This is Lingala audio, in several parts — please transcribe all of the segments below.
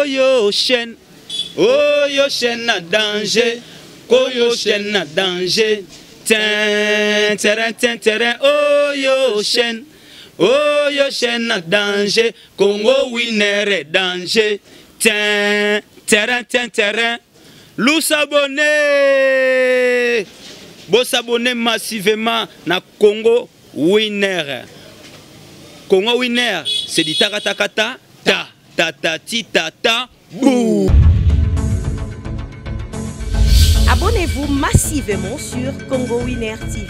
Oyo chaîne, oyo chaîne na danger, Congo chaîne na danger. Tin, terrain, tin, terrain, oyo chaîne, oyo chaîne na danger, Congo winner danger. Tin, terrain, tin, terrain. Lusabonne, bosabonne massivement na Congo Winner. Congo Winner, c'est du takatakata, ta, ta, ta, ti, ta, ta, bou. Abonnez-vous massivement sur Congo Winner TV.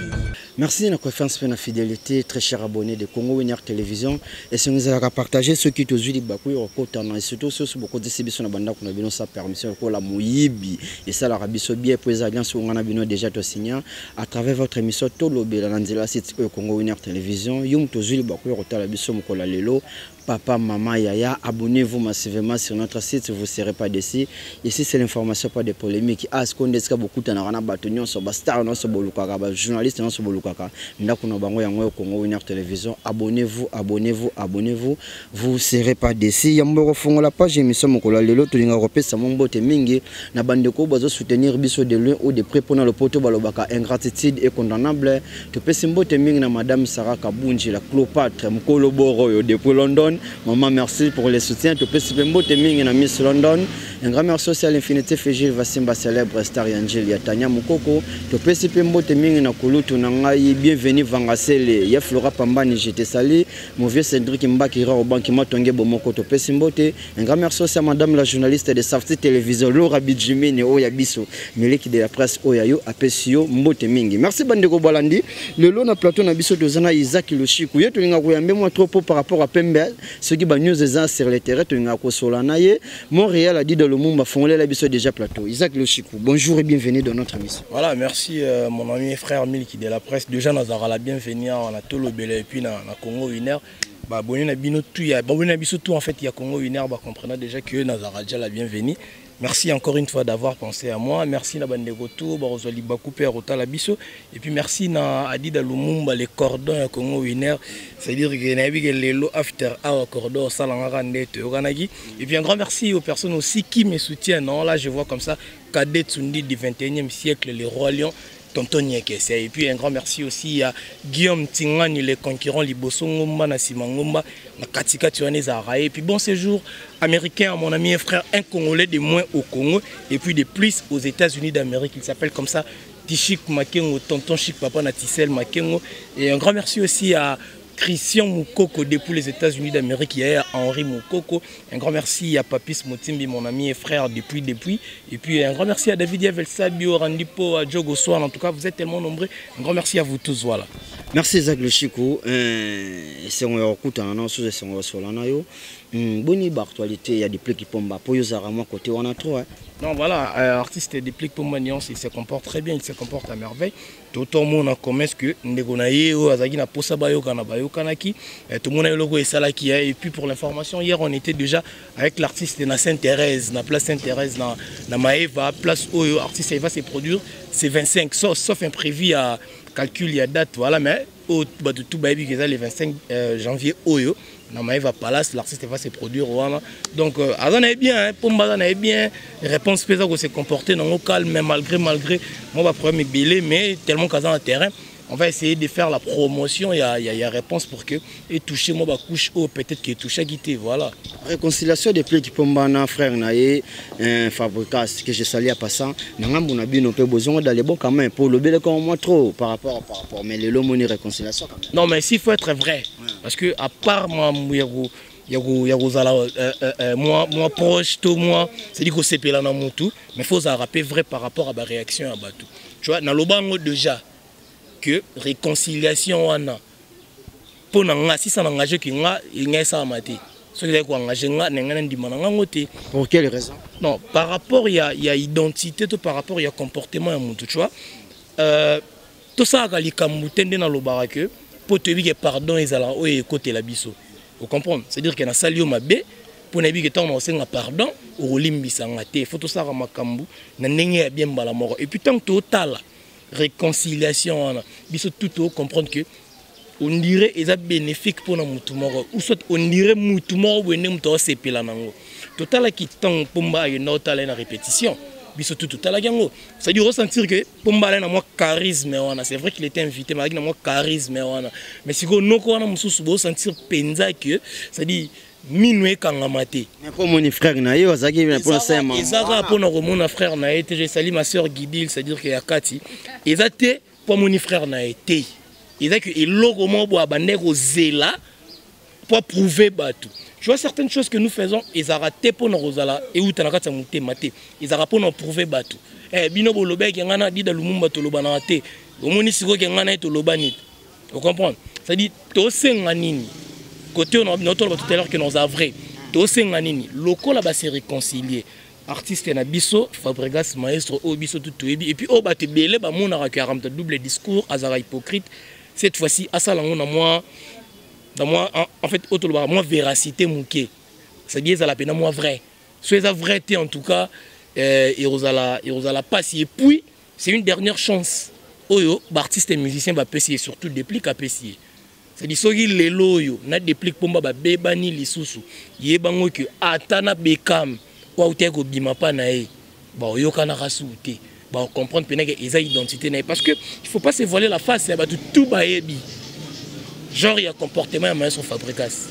Merci de la confiance et la fidélité, très chers abonnés de Congo Winner Télévision. Et si nous avons partagé ceux qui te suivent, bakou et surtout ceux qui ont biso na banda kuna bino sa permission ko la moyibi et ça la biso bien pour les alliances on a bino déjà to signé à travers votre émission Tolobela na nzela site oyo Congo Winner Télévision. Yo moto ozwi libaku ya kotala biso mokolo ya lelo, papa, maman, yaya, abonnez-vous massivement sur notre site, vous serez pas déçus. Ici c'est l'information, pas de polémique. Ah, ce qu'on dit, c'est beaucoup de gens bato nyonso, ba star nyonso bolukaka, ba journaliste nyonso bolukaka. Ndako na bango yango Congo Winner Télévision. Abonnez-vous, abonnez-vous, abonnez-vous, vous serez pas déçus. Yambo kofongola page émission mokolo ya lelo, tolinga kopesa mbote mingi na bandeko bazo soutenir biso de loin ou de près pona le poto balobaka ingratitude est condamnable. Topesi mbote mingi na madame Sarah Kabunji, la Cléopâtre mokolo boroyo depuis London. Maman, merci pour le soutien. Topesi pe mbote mingi na Miss London. Un grand merci aussi à l'infinité Fégil Vasimba, célèbre star Yangel ya Tania Mukoko. Topesi pe mbote mingi na kulutu na ngai, bienvenue Vangasele ya Flora Pambani, je te salue. Mon vieux Cédric Mbaki Rao Banki Matonge Bomoko, topesi mbote. Un grand merci aussi à madame la journaliste de Safety Télévision Laura Bidjimini oya biso, miliki de la presse oya yo apesio mbote mingi. Merci bandeko bolandi. Lelo na plateau na biso tozana Isaac Loshiku. Ye tolinga koyambe moi trop par rapport à Pembe, ce qui ba news eza sur le terrain tolinga kosola na ye. Montréal a dit de Lumumba fongolé la biso déjà plateau. Isaac Loshiku, bonjour et bienvenue dans notre émission. Voilà, merci mon ami et frère Miliki de la presse. Déjà nazara la bienvenue na Tolobela et puis na Congo Winner. Bah bonne na bino tout ya bonne na biso tout en fait ya Congo Winner bah comprenant déjà que nazara déjà la bienvenue. Merci encore une fois d'avoir pensé à moi. Merci na bande retour, ba rozali ba couper rotala biso. Et puis merci na Adida Lumumba les cordons ya Congo Winner. C'est-à-dire que na bi lelo after hour cordon salanga rande te yokanaki. Et puis un grand merci aux personnes aussi qui me soutiennent. Non, là je vois comme ça Cadet Tsundi du 21e siècle, les Rois Lions, Tonton Nyekese. Et puis un grand merci aussi à Guillaume Tingani, les concurrents Liboso Ngomba na Sima Ngomba, na Katika Tuane Zara. Et puis bon séjour américain à mon ami et frère, un Congolais de moins au Congo et puis de plus aux États-Unis d'Amérique. Il s'appelle comme ça Tichik Makengo, Tonton Chic Papa Natissel Makengo. Et un grand merci aussi à Christian Moukoko depuis les États-Unis d'Amérique, il y a Henri Moukoko. Un grand merci à Papis Motimbi, mon ami et frère depuis. Et puis un grand merci à David Yavel Sabio, Randipo, à Diogo Swan. En tout cas, vous êtes tellement nombreux. Un grand merci à vous tous. Voilà. Merci Isaac Loshiku. C'est un coup de c'est un solanayo. Boni actualité, il y a des plaies qui pombent. Pour Yozara, moi, côté on a trop. Hein. Non, voilà, artiste des plaies pour Maniance, il se comporte très bien, il se comporte à merveille. Tout le monde a commerce que ndeko na ye oyo azalaki na posa bayokana bayokanaki, tout le monde a eu logo esalaki, hein. Et puis pour l'information, hier on était déjà avec l'artiste na Sainte-Thérèse, na place Sainte-Thérèse, na Maeva, place oyo artiste il va se produire, c'est 25, sauf imprévu à calcul, il y a date, voilà, mais au, bah, de tout baby, que ça, le 25 janvier oyo, na Maeva Palace, l'artiste va se produire, voilà. Donc, azan est bien, hein, Pomba azan est bien, réponse pesa ko se comporter dans le calme, mais malgré, moi, bah, problème est belé, mais tellement qu'azan a terrain, on va essayer de faire la promotion, il y a, il y a, il y a réponse pour que, et toucher, moi, bah, couche haut, peut-être qu'il touche à quitter, voilà. Réconciliation des plaies qui Pomba na frère naé, un fabricas que je salue à passant, n'a pas bino pe besoin d'aller bon quand même pour le bel comme moi trop par rapport, mais le l'homme réconciliation quand même. Non, mais s'il faut être vrai, parce que à part moi, Mouyaro, Yago, Yago Zala, moi, moi proche, tout moi, c'est dit qu'on s'est payé là dans mon tout, mais faut ça rappeler vrai par rapport à ma réaction à Batou. Tu vois, dans le bango déjà, que réconciliation wana, pour nga, si ça n'engage que nga, il n'y a ça à mater. Ce qui est engagé nga, n'a rien dit, nga ngote. Pour quelle raison? Non, par rapport, il y a, il y a identité, tout par rapport, il y a comportement, il y a tout, tu vois. Tout ça, il y a Kamboutende dans le baraque, pour te dire que pardon, ils allaient, oh, écoutez la biso. Vous comprenez? C'est-à-dire qu'il y a salio mabe, pour ne dire que tant on enseigne pardon, ou limbisa ngate. Faut tout ça ramakambu, na ndenge ya bien bala moko. Et puis tant que total réconciliation wana, biso tout au comprendre que on dirait eza bénéfique pour na mutu moko, ou soit on dirait mutu moko boye nde mutu asepela nango. Totalaki ntango Pomba akenda otala ye na répétition, biso tout totalaki yango. C'est-à-dire ressentir que Pomba alai na mwa charisme wana. C'est vrai qu'il était invité, mais alaki na mwa charisme wana. Mais sikoyo noko wana mosusu, bosentir mpenza que, c'est-à-dire, mino ekangama te. Mpo omoni frère na ye azalaki mpona sema. Eza kaka mpona komona frère na ye te. Je sali ma sœur Guidil. C'est-à-dire que ya kati eza te mpo amoni frère na ye te, eza ke eloko moko boye abandaki kozela po prouver bato. Tu vois, certaines choses que nous faisons, ezalaka te mpona kozala euta na kati ya motema te, ezalaka mpona prouver bato. Bino bolobaki ngai na Dida Lumumba tolobanaka te, omoni sikoyo ke ngai na ye tolobani te. Ocomprendre? C'est-à-dire, tosenga nini côté oyo notoloba tout à l'heure que noza vrai? Tosenga nini? Lokola base réconcilier, artiste na biso Fabregas, maestro oyo biso tu toyebi, et puis oyo bato ebele bamonaka ke akamta double discours, azalaka hypocrite, cette fois-ci asala yango na mwa en fait oyo tolobaka mwa véracité moke, c'est-à-dire ezala mpena mwa vrai. So eza vrai te, en tout cas ekozala pasi. Et puis c'est une dernière chance oyo baartiste et musicien bapesi ye, surtout Déplique apesi ye. C'est-à-dire, soki lelo oyo na Déplique Pomba babebani lisusu, yebango ke ata na Bekam oyo autaki kobima mpa na ye, baoyokanaka suku te, bacomprendre mpena ke eza identité na ye. Parce que il faut pas se voiler la face, ya bato tout bayebi genre ya comportement ya maestro Fabregas.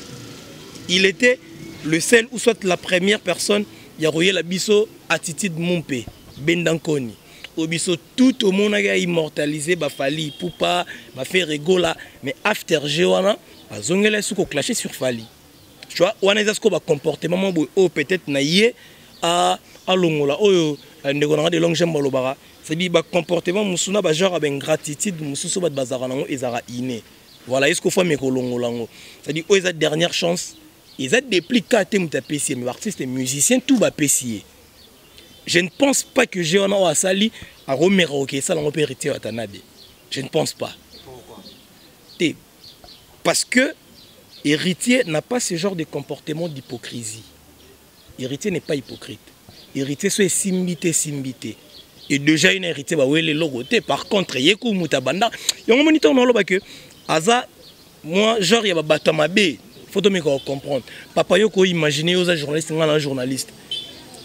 Il était le seul ou soit la première personne ya koyela biso attitude mumpe benda nkoni oyo biso tout omonaki aimmortaliser baFally Ipupa, baFerre Gola. Mais after g wana azongela soki oclashe sur Fally, tu vois, wana eza sikoyo bacomportement moko boye oyo peut-être na ye alongola oyo ndeko nanga de longue jambe alobaka. C'est-à-dire, bacomportement mosusu na bagenre ya baingratitude mosusu bato bazalaka nango, ezalaka inné. Voilà, est ce que faut me kolongola yango? C'est-à-dire, oyo eza dernière chance, eza Déplique kaka te moto apesi ye, mais baartiste musicien tout bapesi ye. Je ne pense pas que je wana oyo asali akomeka koke esala yango mpe Héritier Watanabe. Je ne pense pas te, parce que Héritier n'a pas ce genre de comportement d'hypocrisie. Héritier n'est pas hypocrite. Héritier so esimbi te, esimbi te. Et déjà une Héritier bawele eloko te. Par contre, ye ku moto abanda yango, moni ntango naoloba ke aza moi genre ya babato ya mabe, faut tomeka kocomprendre. Papa, yo koimagine, yo oza journaliste, ngai na journaliste,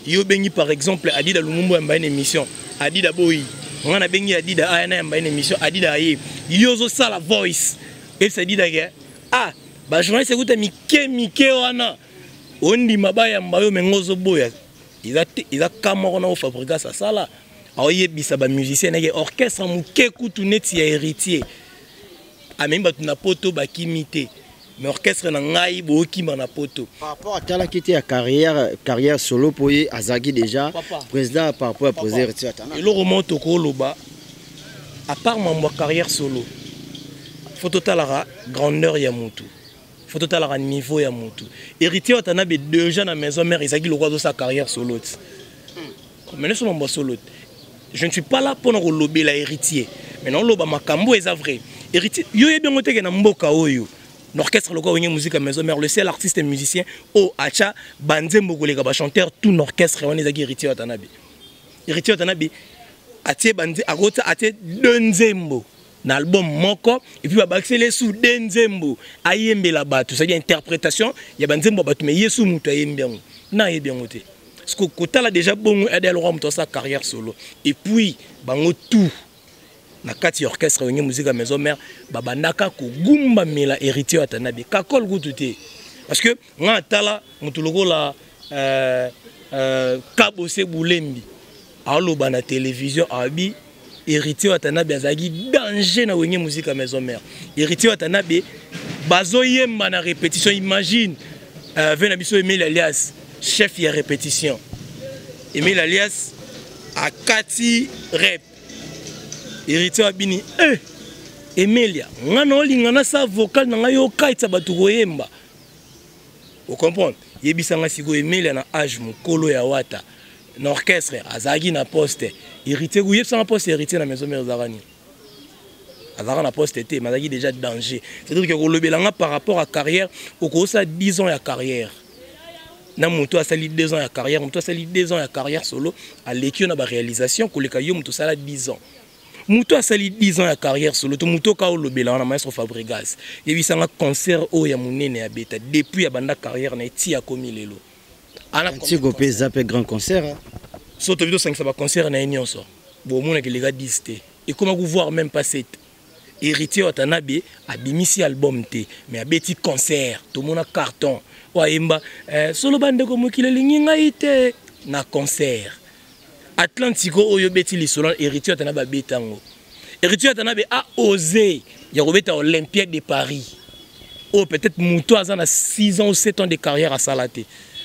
yo obengi par exemple Adida Lumumbu yamba une émission, Adida boyi. Ngai nabengi Adida aya na yamba une émission, Adida aye. Yo ozosala voice, ebisa Adida ke ah, bajournaliste ekuta mike mike wana ondima bayamba yo, mengo ozoboya. Eza te, eza ka moko na oyo Fabregas asala, aoyebisa bamusicien nake orchestre moke kutu neti ya Héritier amemi bato na Poto bakimi te, mais orchestre na ngai bookima na Poto. Par rapport atalaki te ya carrière solo mpo ye azalaki déjà Papa. président par rapport ya président Héritier Watanabe. Eloko moko tokoloba, à part mambo ya carrière solo, faut totalaka grandeur ya motu, faut totalaka niveau ya motu. Héritier Watanabe déjà na maison mère ezalaki lokola azosala carrière solo ti mais nyonso mambo ya solo te. Je ne suis pas là mpona kolobela Héritier, mais naoloba makambo eza vrai. Héritier, yo yebi yango teke na mboka oyo, na orchestre lokola Wenge Musique ya Maison Mère, le seul artiste et musicien oyo atya banzembo koleka bachanteur tout na orchestre wana ezalaki Héritier Watanabe. Héritier Watanabe atie banze, akota atie deux nzembo na album moko, et puis babakiseli su deux nzembo ayembela bato, c'est-à-dire interprétation ya banzembo ya bato, mais ye su moto ayembi yango na ayebi yango te. Parce que kotala déjà bongo ade alokwa moto asala carrière solo. Et puis bango tout na kati ya orchestre Wenge Musique ya Maison Mère babandaka kogumbamela Héritier Watanabe, kakol kutu te. Parce que nga atala moto lokola Kabose Bulembi aoloba na télévision, abi Héritier Watanabe azalaki danger na Wenge Musique ya Maison Mère. Héritier Watanabe bazoyemba na répétition, imagine ve na biso Emile Alias, chef ya répétition, Emile Alias akati rep, Héritier abini eh, Emilia, nga na olinga nasala vocal na ngai, yokaitisa bato koyemba. Ocomprendre? Yebisanga sikoyo, Emilia na age mokolo ya Wata na orchestre azalaki na poste. Héritier, koyebisanga poste Héritier na Maison Mère ezalaka nini? Azalaka na poste te, mais azalaki déjà danger. C'est-à-dire que kolobelanga par rapport à carrière, okosala 10 ans ya carrière na moto asali 2 ans ya carrière, moto asali 2 ans ya carrière solo aleki yo na baréalisation koleka yo moto osala 10 ans. Moto asali 10 ans ya carrière solo to moto oka olobela wana, maestro Fabregas, yebisanga concert oyo ya monene ya beta depuis abanda carrière na ye ti akomi lelo. Atlantico mpe eza mpe grand concert. So tobi tosangisa baconcert na ye nyonso, bomonaka eleka 10 te, ekoma kovoir même pas 7. Héritier Watanabe abimisi album te, mais abeti concert, tomona carton oyo ayemba solo bandeko mokili elingi ngai te na concert Atlantico oyo obeti lisolo. Héritier Watanabe abeta yango. Héritier Watanabe a osé ya kobeta Olympia de Paris oyo peut-être moto aza na 6 ans ou 7 ans de carrière asala te.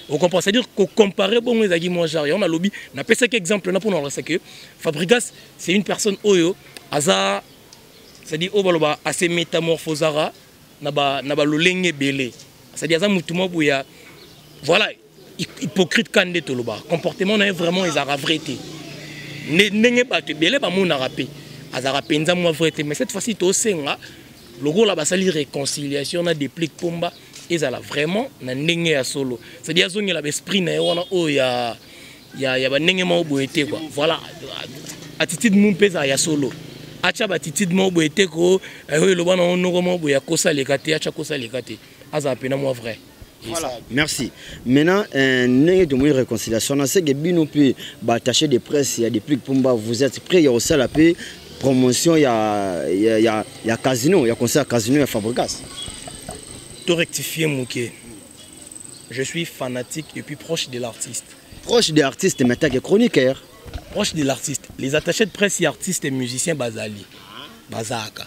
Ocomprend? C'est-à-dire kocompare bongo ezalaki mwa genre yango. Nalobi, napesaki exemple na mpona olakisa que Fabrigas, c'est une personne oyo aza, c'est-à-dire oyo baloba ase métamorphosaka na balolenge ebele. C'est-à-dire aza motu moko boye ya, voilà, hypocrite ka nde tolobaka. Comportement na ye vraiment ezalaka vrai te, ndenge bato ebele bamonaka mpe azalaka mpenza mwa vrai te. Mais cette fois-ci tosenga lokola basali réconciliation na Déplique Pomba, ezala vraiment na ndenge ya solo, c'est-à-dire azongela baesprit na ye wana oyo ya bandenge moko boye te quoi. Voilà, attitude mu mpe ezala ya solo, atya baattitude moko boye te ko oyo eloba na noko moko boye akosaleka te, atya kosaleka te, azala mpena mwa vrai. Voilà. Merci. Maintenant, ndenge tomoni réconciliation na seke bino mpe baattaché de presse ya Déplique Pomba, vous êtes prêt ya kosala mpe promotion ya casino, ya concert casino ya Fabrigas? To rectifier moke, je suis fanatique et puis proche de l'artiste. Proche de l'artiste, mais tant que chroniqueur. Proche de l'artiste. Les attachés de presse et artistes et musiciens bazali bazalaka.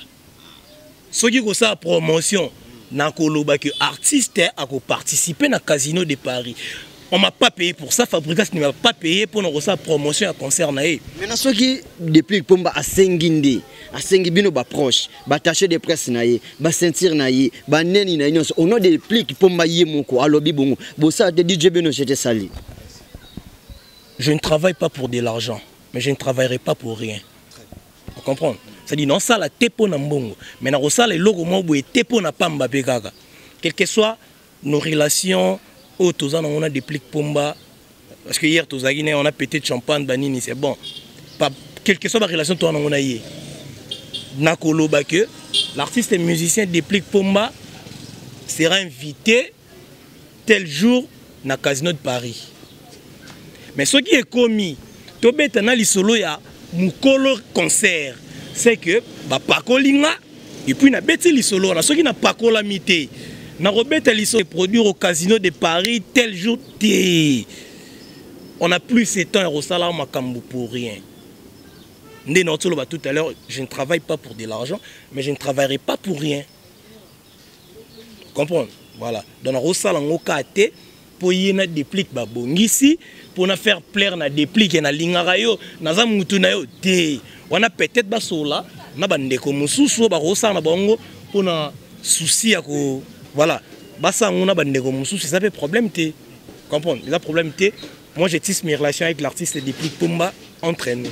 Soki kosala promotion nakoloba que artiste akoparticiper na Casino de Paris, on m'a pas payé pour ça. Fabrigas ne m'a pas payé pour na promotion ya concert na ye. Maintenant, soki Déplique Pomba asengi, nde asengi bino baproche, baattaché de presse na ye, baceinture na ye, baneni na ye nyonso, au nom de Déplique Pomba ye moko alobi bongo, bosala te? DJ bino jete sali. Je ne travaille pas pour de l'argent, mais je ne travaillerai pas pour rien. Vous comprenez? C'est-à-dire nasala te mpo na mbongo, mais nakosala eloko moko boye te mpo na pamba mpe kaka. Quel que soit nos relations oyo toza nango na Déplique Pomba, parce que hier tozalaki na ye, on a pété de champagne, banini, c'est bon. Pas, quel que soit barelation toza nango na ye, nakoloba que l'artiste et musicien Déplique Pomba sera invité tel jour na Casino de Paris. Mais soki ekomi tobeta na lisolo ya mokolo concert, c'est que bapakoli nga et puis nabeti lisolo wana. Soki napakolami te, nakobeta lisolo produire au Casino de Paris tel jour te. On a plus ce temps ya kosala makambo pour rien. Nde na otoloba tout à l'heure, je ne travaille pas pour de l'argent, mais je ne travaillerai pas pour rien. Comprendre? Voilà. Donc nakosala yango kaka te mpo ye na Déplique babongisi mpona faire plaire na Déplique, nalingaka yo, naza mutu na yo te. Wana peut-être basola na bandeko mosusu oyo bakosala na bango mpona souci ya ko, voilà, basala yango na bandeko mosusu, eza mpe problème te. Comprendre? Eza problème te. Moi, je tisse mes relations avec l'artiste Déplique Pomba entre nous.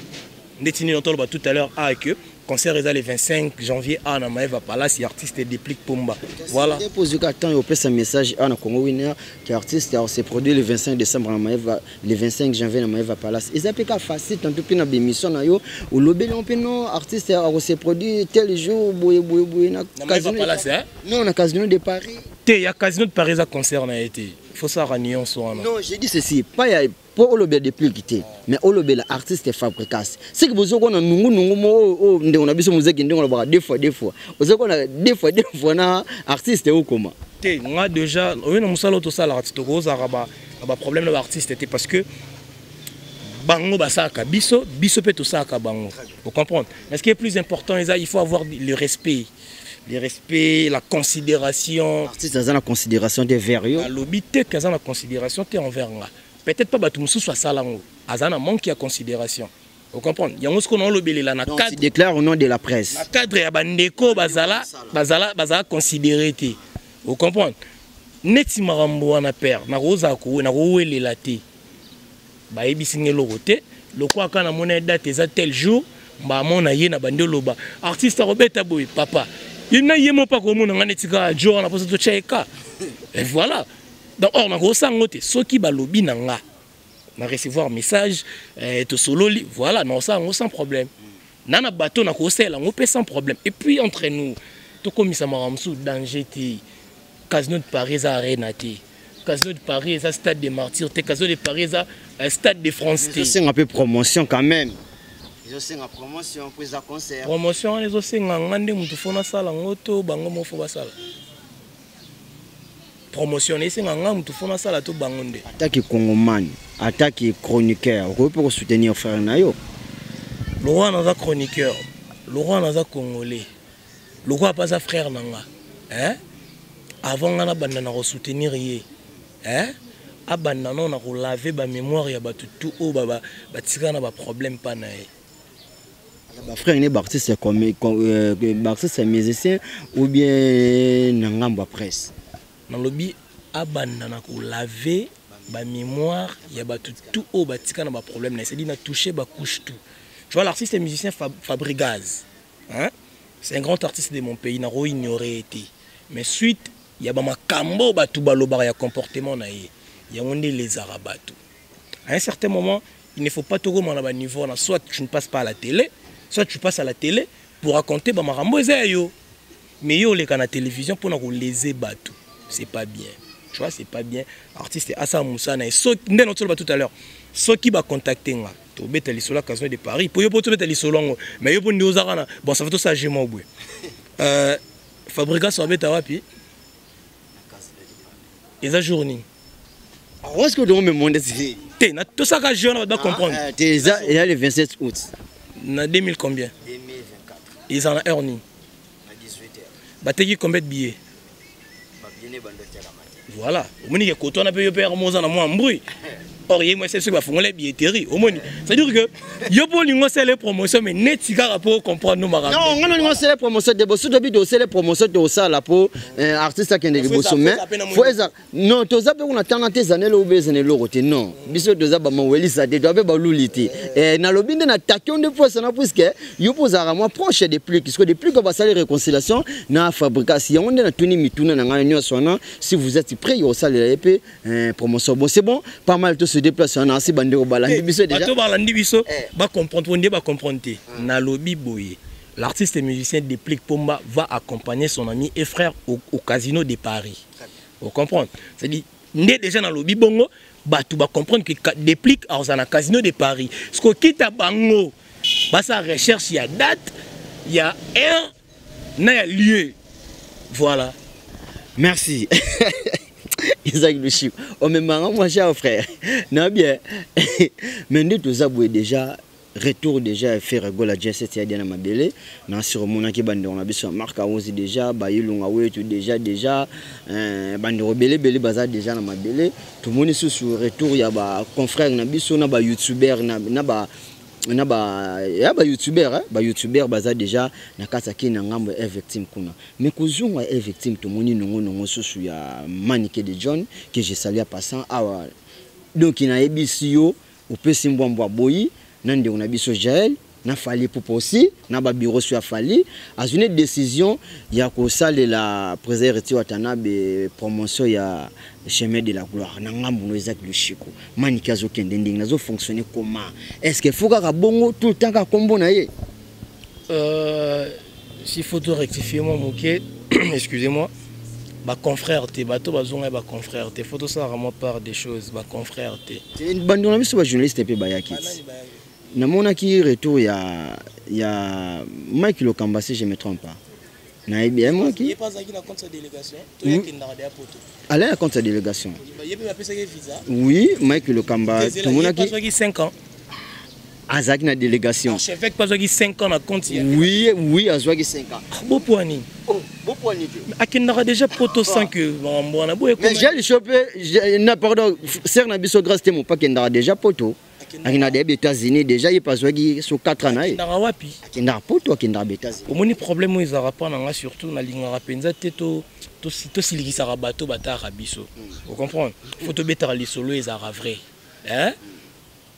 Ndeti nini toloba tout à l'heure a que concert eza le 25 janvier a na Maeva Palace ya artiste Déplique Pomba. Voilà. Pozwika temps opesa message a na Congo Winner que artiste se produit le 25 décembre na Maeva, le 25 janvier na Maeva Palace. Eza mpe ka facile tanto mpe na bémission na yo olobeli mpe non, artiste akose produit tel jour boye boye boye na Casino Palace, hein? Non, na Casino de Paris. Te, ya Casino de Paris eza concert na ye te, faut sala nyonso wana. Non, j'ai dit ceci, pas ya mpo olobela Déplique te, mais olobela artiste Fabricas. Soki bozokona nungunungu mo oyo ndeko na biso mozeki, ndenge olobaka deux fois deux fois, ozokona deux fois deux fois na artiste okoma. Te, nga déjà oyo na mosala oyo tosalaka ti tokozalaka na baproblème na baartiste te, parce que bango basalaka biso, biso mpe tosalaka bango. Ocomprendre? Mais ce qui est plus important eza il faut avoir le respect, le respect, la considération. Artiste aza na considération te vers yo? Alobi te ke aza na considération te envers nga. Peut-être pas bato mosusu asala yango, aza na manque ya considération. Ocomprendre? Yango sikoyo naolobelela na cadre, déclare au nom de la presse. Na cadre ya bandeko bazala considéré te. Ocomprendre? Neti makambo wana, père, nakozala nakowelela te, bayebisi nga eloko te. Lokola kaka namoni date eza tel jour, bamona ye na bandi oloba artiste akobeta boye, papa ye na ye mo mpa komona nga neti kaka jour wana mposa totya ye ka et voilà. Donc or nakosala yango te. Soki balobi na nga na recevoir message, tosololi, voilà, nakosala yango sans problème. Na bato nakosalela yango mpe sans problème. Et puis entre nous, tokomisa makambo mosusu danger te. Casino de Paris eza arena te. Casino de Paris eza stade de martyr te. Casino de Paris eza stade de France te. Ezosenga mpe promotion quand même, ezosenga promotion mpo eza concert. Promotion wana ezosenga nga nde motu fo nasala yango to bango mo fo basala promotion? Esenga nga motu fo nasala to bango nde? Ataki congomani, ataki chroniqueur, okoki mpe kosoutenir frère na yo. Lokwa naza chroniqueur, lokwa naza congolais, lokwa mpe aza frère na nga, hein? Avant nga nabanda na kosoutenir ye, hein? Abanda nano na kolave bamémoire ya bato tu oyo batikala na baproblème mpa na ye. Bafrère ne baartiste, baartiste musicien ou bien na ngambo ya presse? Nalobi abanda na kolave bamémoire ya bato tu oyo batika na baproblème na ye, c'est-à-dire na touché bacouche tout. Tu vois, l'artiste et musicien Fabrigaz, hein? C'est un grand artiste de mon pays, nako ignorer te, mais suite ya bamakambo bato balobaka ya comportement na ye, yango nde elezaka bato. À un certain moment, il ne faut pas tokoma na baniveau wana. Soit tu ne passes pas à la télé, soit tu passes à la télé pour raconter bamakambo eza ya yo. Mais yo oleka na télévision mpona kolese bato, c'est pas bien, tu vois, c'est pas bien. Artiste asala mosala na ye. Soki nde natoloba tout à l'heure, soki bacontacte nga, tobeta lisolo ya Casino de Paris po yo mpo tobeta lisolo yango. Mais yo mpo nde ozaka na bon, ça va, tosala jeu moko boye. Fabrigas abeta wapi? Eza jour nini? Est-ce que donc me monde te na tosaka jeu wana, bato bacomprendre. Te, eza le 27 août. Na 2000 combien? 2024. Eza na heure nini? Na 18 heures. Bateki combien de billets? Babillets bando etiakama te. Voilà, omoni ke koto wana mpe yo mpe moza na mwa mbruit. Or ye mwasi soki bafongola billetterie, omoni, c'est à dire que yo mpo olingi osala promotion, mais neti kaka mpo comprendre no makambo. Non, nga nalingi osala promotion te. Boso tobi tosala promotion, tosala mpo artiste akende liboso, mais fo eza non, toza mpe kuna tanga te, ezana eloko mpe ezana eloko te. Non, biso toza bamawelisa te, toza mpe baluli te. Nalobi nde na taki yo nde posa na, puisque yo mpo ozalaka mwa proche de plus, puisque de plus que basali réconciliation na Fabricas, yango nde natuni mituna na ngai nyonso wana, si vous êtes prêt yo osalela ye mpe promotion. Bon, c'est bon, pas mal. To se déplace wana asi, bandeko balandi biso déjà. Bato balandi biso bacomprendre po nde bacomprendre te. Nalobi boye: l'artiste et musicien Deplick Pomba va accompagner son ami et frère au Casino de Paris. Vous comprenez? C'est-à-dire nde déjà nalobi bongo, bato bacomprendre que Deplick aza na Casino de Paris. Ce que kita bango basala recherche ya date, ya heure na ya lieu, voilà. Merci Isaac Lushiko, omemanga moi cher frère na bien. Mais nde toza boye, déjà retour déjà Ferre Gola J7 ya dia na mabele na sur omonaki bandeko na biso ya Mark Aozi déjà bayilunga wetu déjà, bandeko ebelebele baza déjà na mabele. Tomoni susu retour ya baconfrère na biso na bayoutubeur na ba ya bayoutubeur, hein, bayoutubeur baza déjà na kati ya kini na ngambo ya victime kuna. Mais kozonga ya victime, tomoni nongo nongo susu ya Manike de John, que je salue en passant awa. Donc nayebisi yo, opesi mbwambwa boyi na ndeko na biso Jael na Fally Pupa aussi na babiro so ya Fally, azwi ne décision ya kosalela président Héritier Watanabe promotion ya Chemin de la gloire. Na ngambu no Isaac Lushiko, Maniki azokende ndenge nazofonctionner comment? Est ce que faut kaka bongo tout le temps kaka kombo na ye? S'il faut tout rectifier, moi moke, excusez-moi, baconfrère te, bato bazonga baconfrère te, faut tosala vraiment part des choses, baconfrère te. Bandeko na biso bajournaliste mpe bayaki ti namonaki retour ya Mike Lokamba, si je me trompe pas, nayebi yemoki. Ye mpe azalaki na compte ya délégation to yakendaka deya poto? Alai na compte ya délégation. Ye mpe bapesaki visa? Oui, Mike Lokamba tomonaki. Azwaki 5 ans. Azalaki na délégation. Archevêque mpe azwaki 5 ans na compte ya Oui, azwaki 5 ans. Bopwani. Bopwani te. Akendaka déjà poto sans que makambo wana boye. Mais j'ai chopé na, pardon, ser na biso Grâce te mopa akendaka déjà poto, akendaka déjà États-Unis déjà, ye mpe azwaki so 4 ans na ye. Akendaka wapi? Akendaka poto, akendaka ba États-Unis. Omoni, problème oyo ezalaka mpa na nga, surtout nalingaka mpenza te tosilikisaka bato bataka biso. Ocomprendre, faut tobetaka lisolo ezalaka vrai, hein?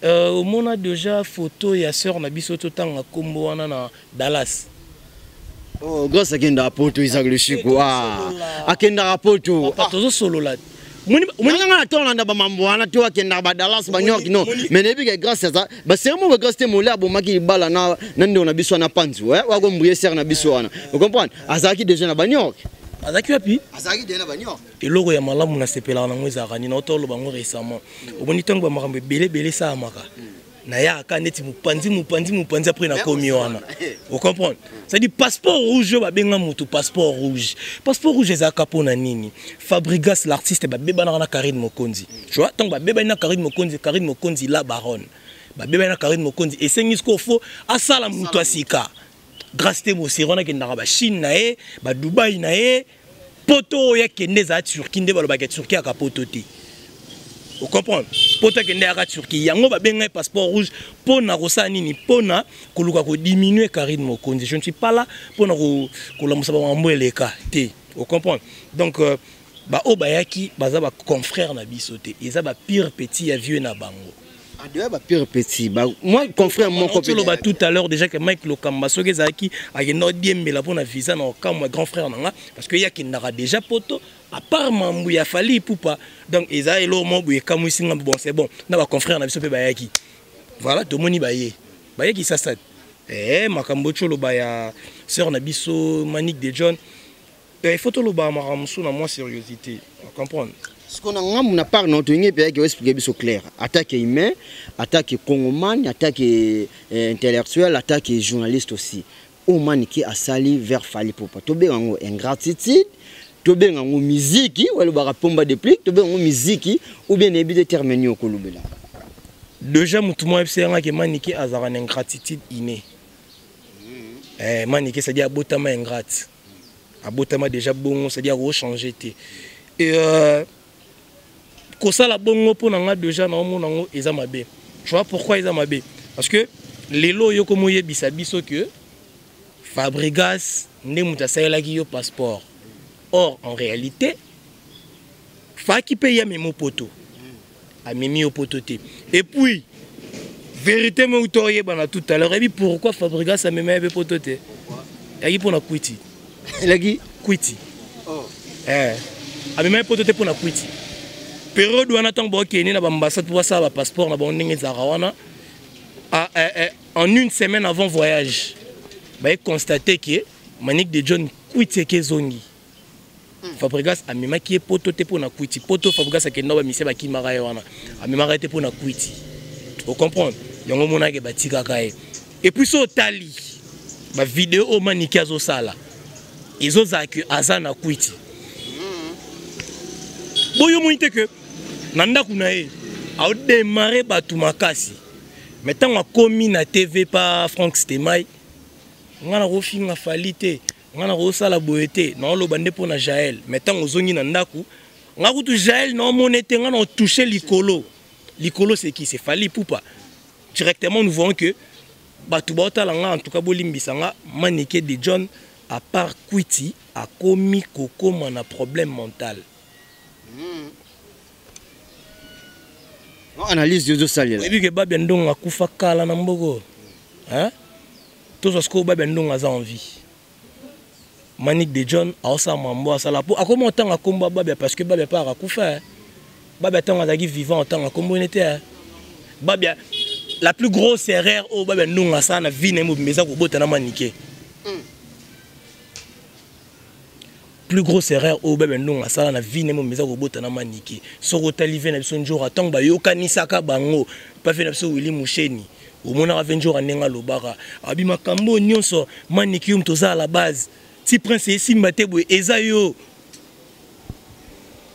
Omona déjà photo ya sœur na biso, totanga nkombo wana, na Dallas. Oh, Grâce akendaka poto, Isaac Lushiko. Ah, akendaka poto. Papa, tozosolola. Nga na tolanda bamambo wana to akendaka ba Dallas, ba New York, non, mais nayebi ke Grâce aza basere moko. Grâce te mole abomaki libala na ndeko na biso wana panzu wakombrie sere na biso wana, ocomprendre, azalaki déjà na ba New York. Azalaki wapi? Azalaki deja na ba New York. Eloko ya malamu nasepelaka nango ezalaka nini? Nauta oloba yango récemment. Omoni ntango bamakambo ebele ebele esalamaka, nayaka neti mopanzi mopanzi mopanzi, après nakomi wana. Ocomprendre? C'est-à-dire, passeport rouge oyo babenga motu passeport rouge, passeport rouge ezalaka mpona nini? Fabrigas l'artiste babebanaka na Karine Mokonzi, tu vois? Ntango babebani na Karine Mokonzi, Karine Mokonzi la baronne, babebani na Karine Mokonzi, esengi sikoyo fo asala moto ya sika. Grâce te boseri wana akendaka bachine na ye, badubai na ye, poto oyo akende ezala Turquie. Nde balobaka Turquie aka poto te, ocomprendre? Poto akende yaka Turquie. Yango babengai passeport rouge mpo na kosala nini? Mpo na koluka kodiminue Karine Mokonzi. Je ne suis pas là mpo na kolamusa bamambo eleka te, ocomprendre? Donc baoyo bayaki baza baconfrère na biso te, eza bapire petit ya vieux na bango. Adoya bapire petit ba, moi confrère moko. Toloba tout à l'heure déjà que Mike Lokamba, soki ezalaki akenda odiembela mpona visa na okamwa grand frère na nga, parce que ye akendaka déjà poto à part mambu ya Fally Ipupa. Donc eza eloko moko boye ekamwisi nga. Bon, c'est bon, na baconfrère na biso mpe bayaki. Voilà, tomoni baye bayaki sasa. Makambo ti oloba ya sœur na biso Manique de John, il faut toloba makambo mosusu na mwa sérieuxité, comprendre? Sikoyo na ngambu na part na toyingi mpe yaki oexplike biso clair, atake humain, atake congomane, atake intellectuel, atake journaliste aussi, oyo Manike asali vers Fally Ipupa, tobenga yango ingratitude, tobenga yango miziki walobaka pomba déplique, tobenga yango miziki ou bien nayebi te terme nini okolobela. Déjà motu moko ayebisa yanga ke Manike azalaka na ingratitude inné. Manike, c'est-à-dire abotama ingrate, abotama déjà bongo, c'est-à-dire akochange te. Et kosala bongo mpo na nga déjà naomona yango eza mabe. Tu vois pourquoi eza mabe? Parce que lelo oyo komoyebisa biso que Fabrigas nde moto asalelaki yo passeport, or en réalité faki mpe ye amemi poto, amemi yo poto te. Et puis vérité mo uta oyebana tout à l'heure, ebi pourquoi Fabrigas amemi ye mpe poto te? Yaki mpo na kwiti. Elaki kwiti. Amemi ye poto te mpo na kwiti. Période wana ntango baokende na baambassade mpo basala bapasseport na bango, ndenge ezalaka wana, en une semaine avant voyage, baye constate ke Manique de John kwiti eke ezongi. Fabrigas amemaki ye poto te mpo na kwiti. Poto Fabrigas akenda, bamisie bakimaka ye wana, amemaka ye te mpo na kwiti, ocomprendre? Yango omonaki batikaka ye. Et puis so otali bavideo oyo Maniki azosala, ezozala ke aza na kwiti. Boyo omoni te ke na ndako na ye aodemare bato makasi, mais ntango akomi na TV pa Frank Stemai, nga nakofinga Fally te, nga nakosala boye te, naoloba nde mpo na Jael. Mais ntango ozongi na ndako, nga kutu Jael naomona te, nga na otouche likolo likolo, c'est qui? C'est Fally Ipupa. Directement nous voyons que bato baotala nga, en tout cas bolimbisa nga, Manike de John à part kwiti akomi kokoma na problème mental. Analyse ozosalela. Oyebi ke Babia Ndongo akufa kala na mboko, hein? Tozwa sikoyo Babia Ndongo aza en vie, Manique de John aosala mambo asala po akoma otanga nkombo ya Babia, parce que Babia mpe akakufa. Babia ntango azalaki vivant, otanga nkombo ene te. Babia, la plus grosse erreur oyo Babia Ndongo asala na vie na ye mobimba eza kobota na Manike. Plus grosse erreur oyo Babia Ndongo asala na vie na ye mobimba eza kobota na Manike. Soki otali vie na biso Njora, ntango bayokanisaka bango pa vie na biso Willi Musheni, omonaka ve Njora ndenge alobaka abi makambo oyo nyonso, Manike yo moto oza à la base ti prince esimba te boye, eza yo,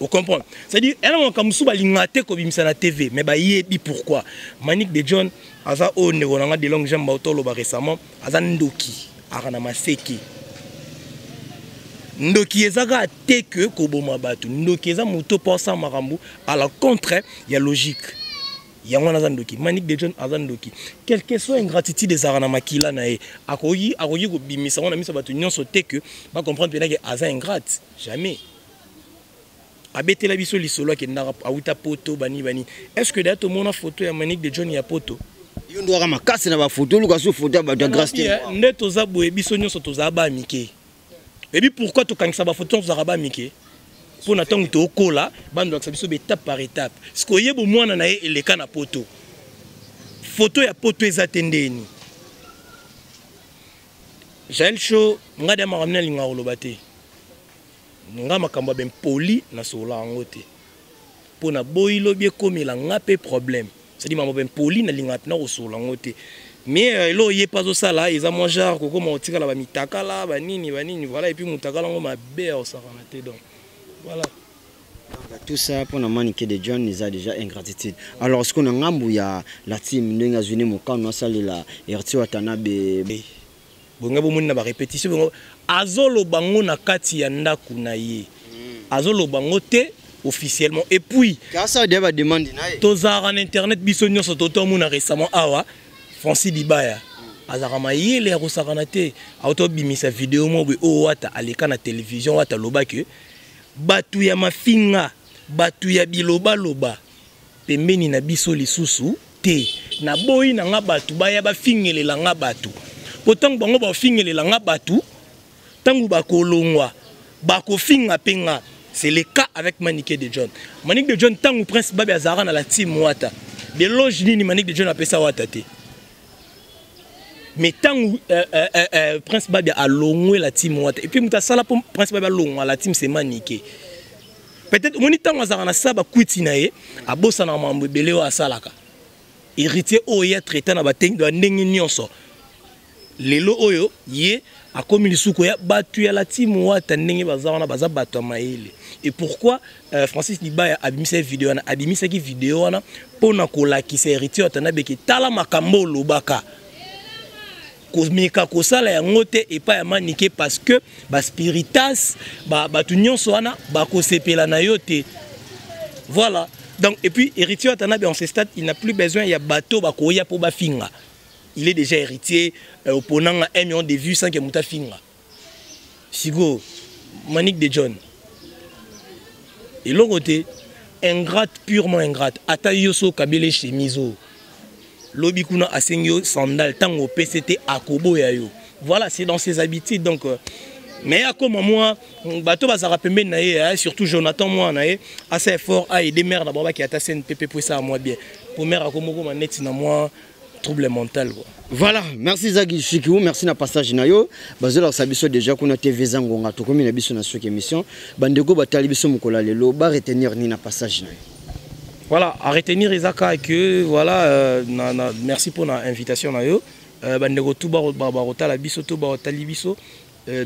ocomprendre? C'est-à-dire ena makambo mosusu balingaka te kobimisa na TV, mais bayebi pourquoi. Manique de John aza oyo ndeko na nga de longue jambe auto oloba récemment, aza ndoki, aka na maseke. Ndoki eza kaka te ke koboma bato. Ndoki eza moto mpo asala makambo à la contre ya logique. Yango wana aza ndoki. Manique de John aza ndoki. Quelque soit ingratitude ezalaka na makila na ye, akoki kobimisa ngo na miso ya bato nyonso te ke bacomprendre mpena ke aza ingrate. Jamais abetela biso lisolo akendaka auta poto bani bani. Est ce que daya tomona photo ya Manique de John ya poto? Yo ndo waka makasi na bafoto, oluka so foto ya bato ya grâce te. Nde toza boye, biso nyonso tozala ba mike. Ebi pourquoi tokangisa bafoto? Tozalaka ba mike mpo na ntango tookola, bandolakisa biso baétape par étape. Sikoyo oyeba mwana na ye eleka na poto, foto ya poto eza te. Ndeni Jael Show, ngai da makambo nalingaka koloba te. Nga makambo ya bempoli nasolola yango te mpo naboyi lobi ekomela nga mpe problème. C'est-à-dire makambo ya bempoli nalingaka mpena kosolola yango te. Mais eloko ye mpe azosala eza mwa genre kokoma kotikala bamitakala banini banini, voilà. Et puis motakala yango mabe ya kosakana te, donc voilà. Donc, tout ça pour Manike de John eza déjà ingratitude. Alors ce qu'on a ngambu ya la team ndenge azwini mokano asalela Héritier Watanabe. Bonga bomoni na ba répétition bongo azoloba ngo na kati ya ndako na ye. Azoloba ngo te officiellement. Et puis kasa de ba demande na ye. Tozalaka na internet biso nyonso totomona récemment awa Francis Dibaya azalaka mayele ya kosakana te, autobimisa video moko boye oyo wata aleka na télévision, wata alobaki bato ya mafinga, bato ya bilobaloba pembeni na biso lisusu te. Naboyi na nga bato baya bafingelela nga bato, po ntango bango bafingelela nga bato, ntango bakolongwa bakofinga mpe nga. C'est le cas avec Manique de John. Manique de John, ntango Prince Babi azalaka na la team wata, deloge nini Manique de John apesa wata te. Mais ntango Prince Babi alongwe la team wata, et puis moto asala mpo Prince Babi alongwa la team, c'est Manique. Peut-être omoni ntango azalaka na sa bakwiti na ye, abosanaka makambo ebele oyo asalaka. Héritier oyo ye atraita na bandenge nyonso, lelo oyo ye akomi lisusu ya bato ya la team wata ndenge baza wana, baza bato ya mayele. Et pourquoi Francis Dibaya abimisaki video wana? Abimisaki video wana mpona kolakisa Héritier Watanabe ke tala makambo olobaka, komeka kosala yango te epai ya Manike, parce que baspiritas bato nyonso wana bakosepela na yo te. Voilà. Donc, et puis Héritier Watanabe en ce stade, il n'a plus besoin ya bato bakoya mpo bafinga. Il est déjà héritier, oponanga 1 million de vues sans que moto afinga. Sigo Manique de John eloko te, ingrate, purement ingrate. Ata yo so okabeli chemise oyo, lobi kuna asengi yo sandale, ntango opesi te akoboya yo. Voilà, c'est dans ses habitudes. Donc mais akoma mwa bato bazalaka pembeni na ye, surtout Jonathan mwana na ye, asa effort a aider mère na bango baki ata CNPP po esala mwa bien, po mère akomokoma neti na mwa trouble mental, quoi. Voilà, merci Zaki Chikiou, merci na passage na yo. Bazola sabiso déjà kuna TV Zangonga tokomi na biso na soki émission. Bandeko batali biso mokola lelo ba retenir ni na passage na yo. Voilà, à retenir ezaka que voilà, merci pour la invitation na yo. Bandeko tout ba ba ba rotala biso tout ba rotali biso.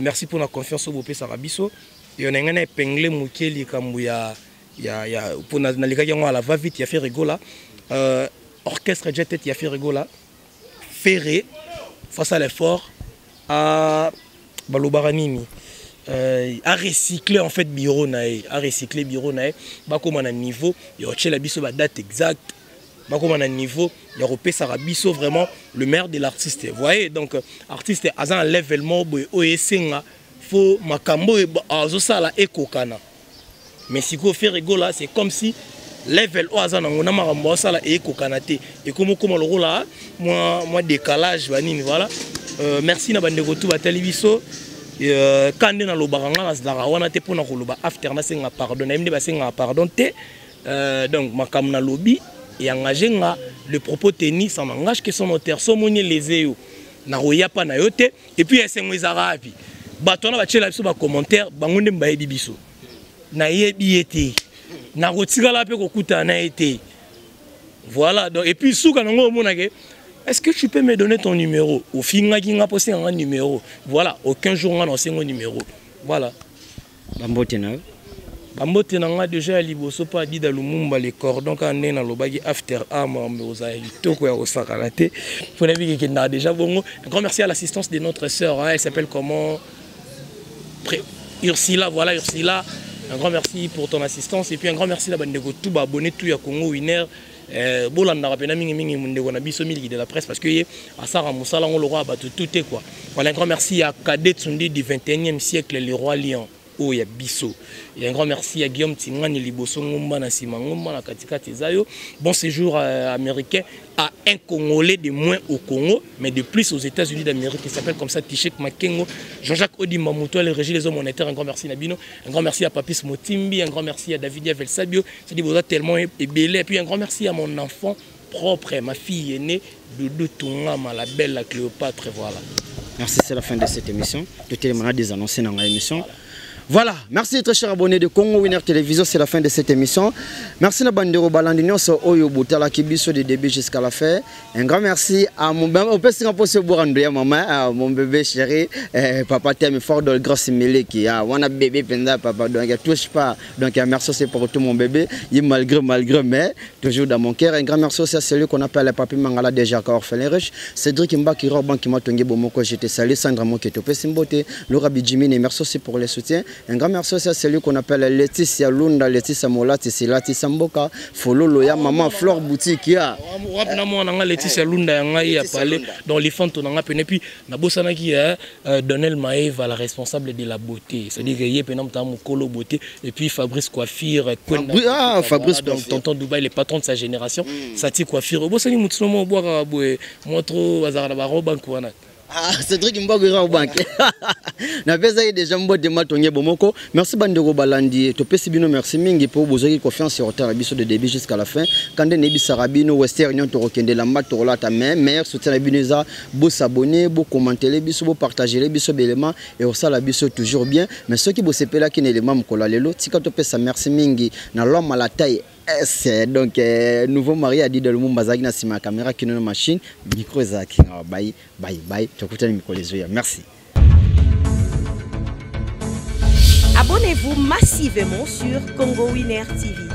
Merci pour la confiance au bopesa biso. Et on a ngana épinglé mukeli kambu ya ya ya pour na likaki yango à la va vite ya Ferre Gola. Orchestre Jet ya Ferre Gola. Ferré face à l'effort à balobara nini, a recyclé en fait bureau na ye, a recyclé bureau na ye, bakoma na niveau ya otiela biso ba date exacte, bakoma na niveau ya kopesaka biso vraiment le maire de l'artiste. Vous voyez, donc artiste aza na level moko boye oyo esenga fo makambo oyo azosala ekokana. Mais sikoyo Ferre Gola, c'est comme si level oyo aza nango na makambo asala ekokana te, ekomi okoma lokola mwa décalage banini. Voilà. Merci na bandeko tu batali biso. Ka nde nalobaka nga nazalaka wana te mpona koloba after nasenga pardon, nayebi nde basengaka pardon te. Donc makambo nalobi engage nga, le propos tenu, ça n'engage que son auteur. So omoni eleze yo, nakoya pa na yo te. Et puis esengo ezalaka wapi? Bato wana batiela biso bacommentaire, bango nde bayebi biso. Nayebi ye te, nakotikala mpe kokutana na ye te. Voilà. Donc, et puis suka nango omonake, est-ce que tu peux me donner ton numéro? Ofingaki nga mpo osenga nga numéro. Voilà, aucun jour nga na osengo numéro. Voilà. Bambote na yo. Bambote na nga déjà ya liboso mpo Adida Lumumba le cordon, kaka ndenge nalobaki after a makambo ozala kitoko ya kosakana te mpo nayebi kekendaka déjà bongo. Un grand merci à l'assistance de notre sœur, hein, elle s'appelle comment? Ursula, voilà, Ursula, un grand merci pour ton assistance. Et puis un grand merci na bandeko tout baabonné tout ya Congo Winner. Bolandaka mpena mingimingi ndeko na biso Miliki de la presse, parce que ye asaka mosala ngo lokola bato tout te, quoi. Voilà, un grand merci à Cadet Tsundi du 21e siècle, le roi lion oyo ya biso. Et un grand merci à Guillaume Tingani, liboso ngomba na nsima ngomba na katikati eza yo. Bon séjour américain à un Congolais de moins au Congo, mais de plus aux États-Unis d'Amérique, qui s'appelle comme ça Tichek Makengo. Jean-Jacques Odimba Moutoua, le régie les hommes monétaires, un grand merci Nabino, un grand merci à Papis Motimbi, un grand merci à David Yavel Sabio, c'est-à-dire vous êtes tellement ébélé. Et puis un grand merci à mon enfant propre, ma fille aînée, Doudou Tungama, la belle, la Cléopâtre, voilà. Merci, c'est la fin de cette émission. Tout le monde a des annoncés dans l'émission. Voilà, merci très cher abonné de Congo Winner Télévision, c'est la fin de cette émission. Merci na bandero balandi nyonso oyo botalaki biso du début jusqu'à la fin. Un grand merci à mon opesi nga poso borando ya maman, à mon bébé chéri, eh, papa Temi fort de grâce Meleki. Ah, wana bébé penza papa donc touche pas. Donc merci aussi pour tout mon bébé, il malgré malgré mais toujours dans mon cœur. Un grand merci aussi à celui qu'on appelle Papi Mangala déjà orphelin riche, Cédric Mbaki Roban qui m'a tongué bomoko, je te salue Sandra Moketo Pesimbote, Laura Bijimine, merci aussi pour le soutien. Un grand merci aussi à celui qu'on appelle Laetitia Lunda, Laetitia Molati, Laetitia Mboka, Fololo ya maman Flore Boutique ya. Wapi na mwana nga Laetitia Lunda ya ngai ya palais dans les fentes na nga pene puis nabosanaki ya Donel Maeva la responsable de la beauté, c'est-à-dire que ye pena mta mukolo beauté et puis Fabrice Coiffure, ah Fabrice donc tonton Dubaï le patron de sa génération, Sati Coiffure, obosani mutu mo bwaka boye moi trop bazara na ba roba wana. Ah, Cédric Mbago au banque. Napesa déjà mbote matonge bomoko. Merci bandeko balandi. Topesi bino merci mingi pour bozaki confiance sur retard biso de début jusqu'à la fin. Kande nebi sarabino Western Union to rokende lamba to lata mais meilleur soutien na bino eza bo s'abonner, bo commenter biso, bo partager biso belema et osala biso toujours bien. Mais ceux qui bo sepela ki n'élément mkola lelo tika topesa merci mingi na l'homme à la taille S. Donc nouveau mari a dit de Lumumba bazaki na sima caméra kino na machine micro ezaki bye bye bye tokutani mikolo ezoya. Merci. Abonnez-vous massivement sur Congo Winner TV.